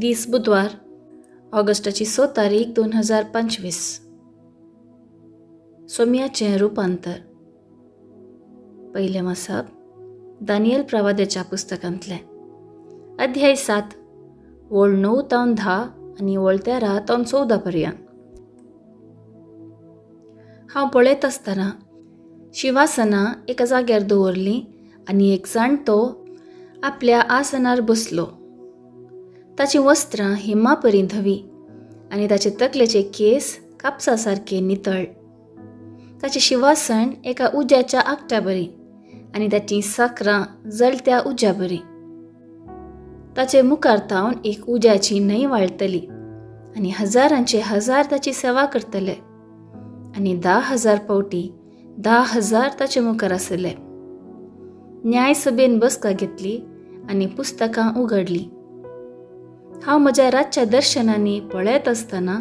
दीस बुधवार, ऑगस्टाची 6 तारीख 2025. सोम्याचें रुपांतर. पयलें मासाब दानियल प्रवाद्याच्या पुस्तकांतलें, अध्याय 7, वळ 9 तावन 10 आनी वळ 13 तावन 14 पर्यंत. हांव पळयत आसतना शिवासनां एका जाग्यार दवरलीं आनी एक जाणटो आपल्या आसनार बसलो. ताचीं वस्त्रां हिमापरी धवी आनी ताचे तकलेचे केस कापसा सारके नितळ. ताचें शिवासन एका उज्याच्या आकट्या बरी आनी ताचीं साकरां जळत्या उज्या बरी. ताचे मुखार तावन एक उज्याची न्हंय वाळटली आनी हजारांचे हजार ताची सेवा करतले आनी 10,000 पावटी 10,000 ताचे मुखार आसले. न्यायसभेन बसका घेतली आनी पुस्तकां उगडलीं. हांव म्हज्या रातच्या दर्शनांनी पळयत आसतना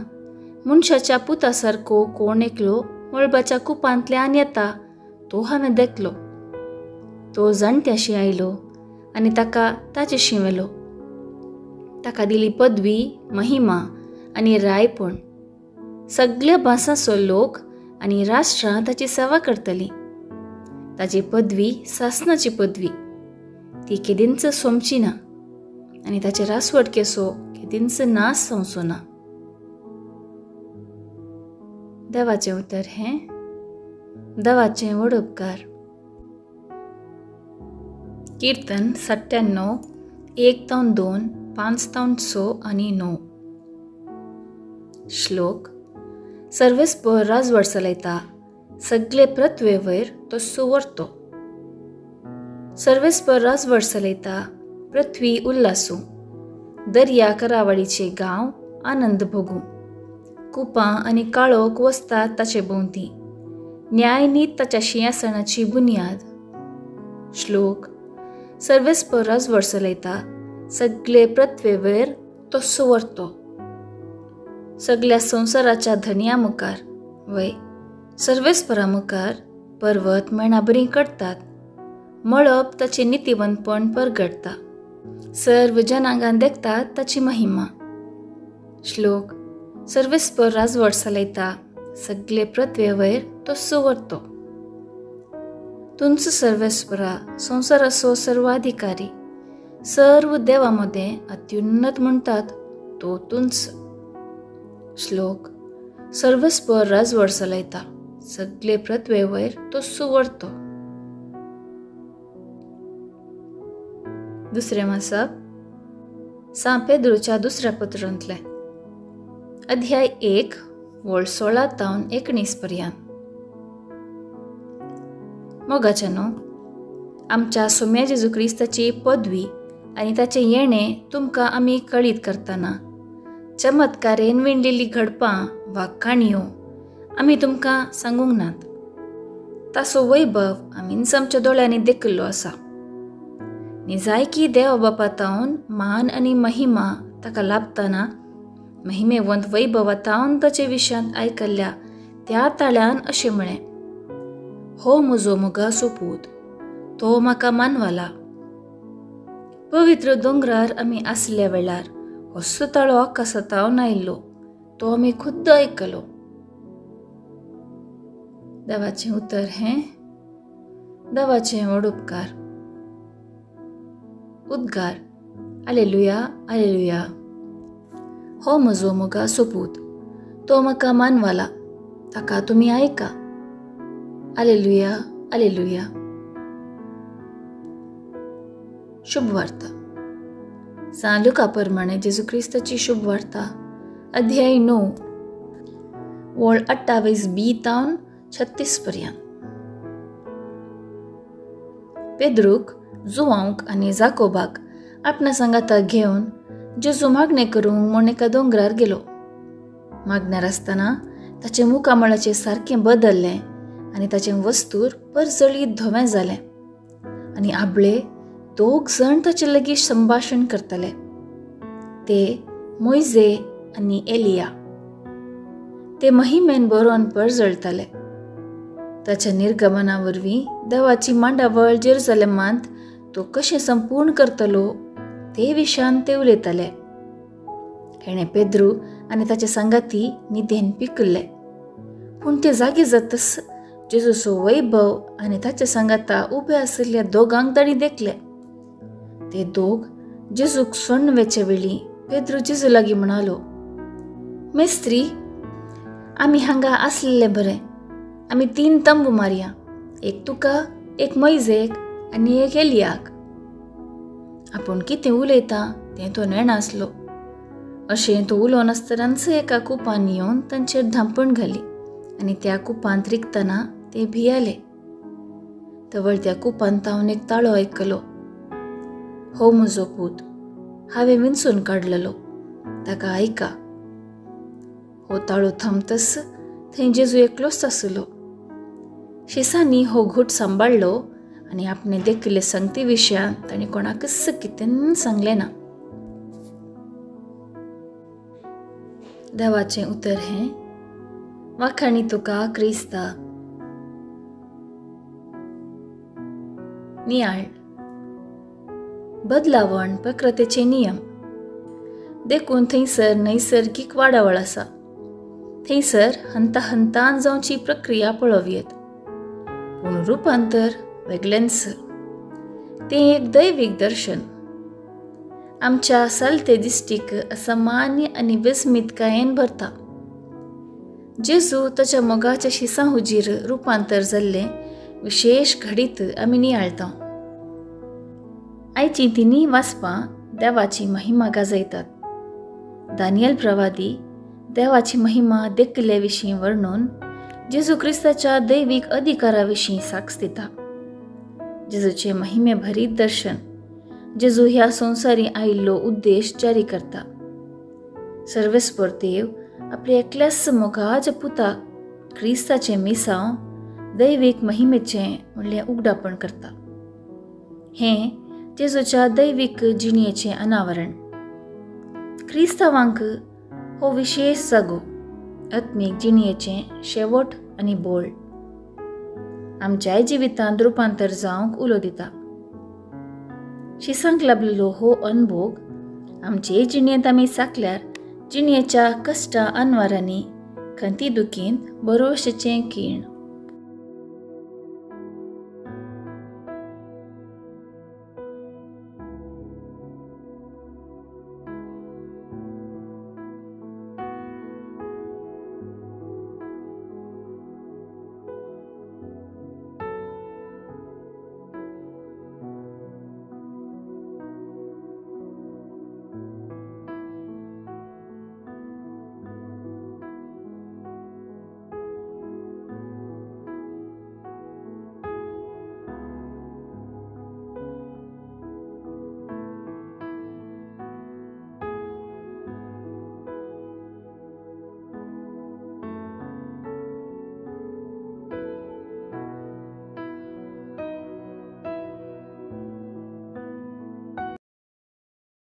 मनशाच्या पुता सारको कोण एकलो मळबाच्या कुपांतल्यान येता तो हांवें देखलो. तो जाणट्याशी आयलो आनी ताका ताचेशी व्हेलो. ताका दिली पदवी, महिमा आनी रायपण. सगल्या भासांचो लोक आनी राष्ट्रां ताची सेवा करतलीं. ताची पदवी सासनाची पदवी, ती केदींच सोंपची ना आनी ताचे रासवट केसो केदींच नाश जावचो ना. देवाचें उतर हें देवाचें व्हड उपकार. कीर्तन 97, 1 तावन 2, 5 तावन 6 आनी 9. श्लोक. सर्वेस्पर राजवट चलयता, सगळे पृथ्वे वयर तो सुवरतो. सर्वेस्पर राजवट चलयता, पृथ्वी उल्लासूं, दर्या करावळीचे गांव आनंद भोगूं. कुपां आनी काळोख वसतात ताचे भोंवती, न्यायनीत ताच्या शिंयासनाची बुन्याद. श्लोक. सर्वेस्पर राजवट चलयता, सगळे पृथ्वे वयर तो सुवरतो. सगळ्या संवसाराच्या धनया मुखार वय सर्वेस्परा मुखार पर्वत मेणाबरी कडतात, मळब ताचें नितीवंतपण परगटता, सर्व जनांगान देखतात ताची महिमा. श्लोक. सर्वेस्पर राजवट चलयता, सगळे पृथ्वे वयर तो सुवरतो. तुंच सर्वेस्परा संवसाराचो सर्वाधिकारी, सर्व देवा मदें अत्युन्नत म्हणटात तो तुंच. श्लोक. सर्वेस्पर राजवट चलयता, सगळे पृथ्वे वयर तो सुवरतो. दुसरें मासाब सां पेद्रूच्या दुसऱ्या पत्रांतलें, अध्याय 1, वळ 16 तावन 19 पर्यंत. मोगाच्यानो, आमच्या सोम्या जेजू क्रिस्ताची पदवी आनी ताचें येणें तुमकां आमी कळीत करतना चमत्कारेन विणलेली घडपां वा काणयो आमी तुमकां सांगूंक नात. ताचो वैभव आमीच आमच्या दोळ्यांनी देखिल्लो आसा. निजायकी देवा बापा तावन मान आनी महिमा ताका लाभतना महिमेवंत वैभवा तावन ताचे विशयांत आयकल्ल्या त्या ताळ्यान अशें म्हळें, हो म्हजो मोगाचो पूत, तो म्हाका मानवाला. पवित्र दोंगरार आमी आसल्या वेळार असो ताळो आकाशा तावन आयिल्लो तो आमी खुद्द आयकलो. देवाचें उतर हें देवाचें व्हड उपकार. उद्गार. आलेलुया, आलेलुया. हो म्हजो मोगाचो पूत, तो म्हाका मानवाला, ताका तुमी आयका. आलेलुया, आलेलुया. शुभ वार्ता. सां लुका प्रमाणे जेजू क्रिस्ताची शुभ वार्ता, अध्याय 9, वळ 28b तावन 36 पर्यंत. पेद्रूक, जुवांक आनी जाकोबाक आपणा सांगाता घेवन जेजू मागणें करूंक म्हूण एका दोंगरार गेलो. मागण्यार आसतना ताचें मुखामळाचें सारकें बदल्लें आनी ताचें वस्तूर परजळीत धवें जालें आनी आबळे दोग जाण ताचे लागीं संभाशण करताले, ते मोयजे आनी एलिया. ते महिमेन बरोवन परजळटाले. ताच्या निर्गमना वरवीं देवाची मांडावळ जेरुजलेमांत तो कशें संपूर्ण करतलो ते विशयान ते उलयताले. हेणें पेद्रू आनी ताचे सांगाती न्हिदेन पिकल्ले. पूण ते जागे जातच जेजूचो वैभव आनी ताच्या सांगाता उबे आशिल्ल्या दोगांक तांणी देखले. ते दोग जेजूक सोडून वेचे वेळी पेद्रू जेजू लागीं म्हणालो, मेस्त्री, आमी हांगा आसलेले बरें. आमी 3 तंबू मारया, एक तुका, एक मोयजेक आनी एक एलियाक. आपूण कितें उलयता तें तो नेणासलो. अशें तो उलोवन आसतनाच एका कुपान येवन तांचेर धांपण घाली आनी त्या कुपांत रिगतना ते भियाले. तवळ त्या कुपांत हांव एक ताळो आयकलो, हो म्हजो पूत, हांवें विंचून काडलेलो, ताका आयका. हो ताळो थांबतच थंय जेजू एकलोच आसलो. शिसांनी हो घूट सांबाळ्ळो आनी आपणे देखिल्ले संगती विशयान ताणें कोणाकच कितें सांगलें ना. देवाचें उतर हें. वाखाणी तुका क्रिस्ता. नियाळ. बदलावण प्रकृतीचे नियम. देखून थंयसर नैसर्गीक वाडावळ आसा. थंयसर हंता हंतान जावची प्रक्रिया पळोवयेत, पूण रुपांतर वेगळेंच. तें एक दैवीक दर्शन. आमच्या सालते दिश्टीक असामान्य आनी विस्मितकायेन भरता. जेजू ताच्या मोगाच्या शिसां हुजीर रुपांतर जाल्लें विशेश घडीत आमी नियाळता. आयचीं तिनूय वाचपां देवाची महिमा गाजयतात. दानियल प्रवादी देवाची महिमा देखिल्ले विशीं वर्णून जेजू क्रिस्ताच्या दैवीक अधिकारा विशीं साक्ष दिता. जेजूचे महिमे भरीत दर्शन जेजू ह्या संवसारी आयिल्लो उद्देश जारी करता. सर्वेस्पर देव आपल्या एकल्याच मोगाच्या पुताक क्रिस्ताचें मिसांव दैवीक महिमेचें म्हणल्यार उगडापण करता. हें जेजूच्या दैवीक जिणेचें अनावरण. क्रिस्तांवांक हो विशेश जागो आत्मीक जिणेचें शेवट आनी बोळ आमच्याय जिवितांत रुपांतर जावंक उलो दिता. शिसांक लाबलेलो हो अनभोग आमचे जिणेंत आमी साकल्यार जिणेच्या कश्टा अनवारांनी खंती दुखींत बरोवशेचें खीण.